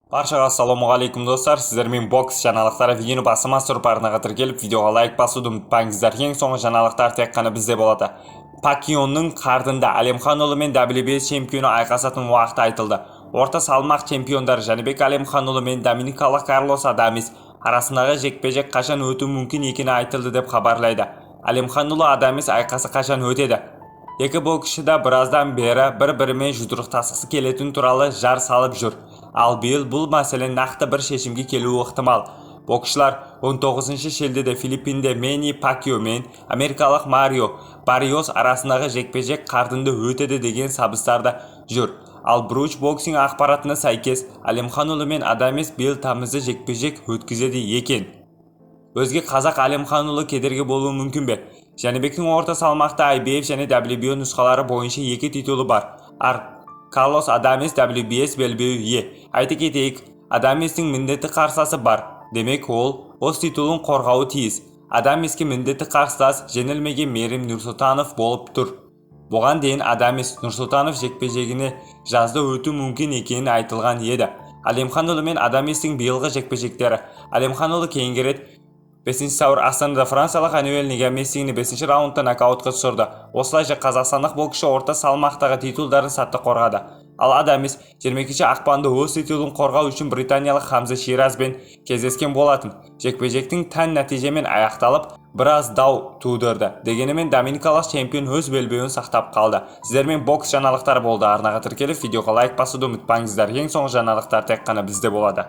Баршаға ассалаумағалейкум, достар! Сіздермен бокс жаңалықтары. Видеоны басымас тұрып, арнаға тіркеліп, видеоға лайк басуды ұмытпаңыздар. Ең соңғы жаңалықтар тек қана бізде болады. Пакьяоның қардында Әлемханұлы мен WBC чемпионы айқасатын уақыт айтылды. Орта салмақ чемпиондары Жәнібек Әлемханұлы мен доминикалық Карлос Адамес арасындағы жекпе-жек қашан өтуі мүмкін екені айтылды деп хабарлайды. Әлемханұлы Адамес айқасы қашан өтеді? Екі боксшы да біраздан бері бір-бірімен жұдырықтасқысы келетіні туралы жар салып жүр. Ал биыл бұл мәселе нақты бір шешімге келуі ықтимал. Боксшылар 19 шілдеде Филиппинде Мэнни Пакьяо мен америкалық Марио Барриос арасындағы жекпе-жек қардында өтеді деген сыбыстар жүр. Ал Бруч Боксинг ақпаратына сәйкес, Әлемханұлы мен Адамес биыл тамызда жекпе-жек өткізеді екен. Өзге қазақ Әлемханұлы кедергі болуы мүмкін бе? Жәнібектің орта салмақта IBF және WBO нұсқалары бойынша екі титулы бар. Ал Карлос Адамес WBC белбеуі ие. Айта кетейік, Адаместің міндетті қарсыласы бар. Демек, ол өз титулын қорғауы тиіс. Адамеске міндетті қарсылас жеңілмеген Мейрім Нұрсұлтанов болып тұр. Бұған дейін Адамес Нұрсұлтанов жекпе-жегіне жазда өту мүмкін екені айтылған еді. Әлемханұлы мен Адаместің биылғы жекпе-жектері. Әлемханұлы кейінгі рет 5 сәуір Астанада франциялық Әнуэль Негамесині 5 раундта нокаутқа түсірді. Осылайша қазақстандық боксшы орта салмақтағы титулдарын сәтті қорғады. Ал Адамес 22 ақпанда өз титулын қорғау үшін британиялық Хамза Ширазбен кездескен болатын. Жекпе-жектің тән нәтижемен аяқталып, біраз дау тудырды. Дегенімен доминикалық чемпион өз белбеуін сақтап қалды. Сіздермен бокс жаңалықтары болды. Арнаға тіркеліп, видеоға лайк басуды ұмытпаңыздар. Ең соңғы жаңалықтар тек қана бізде болады.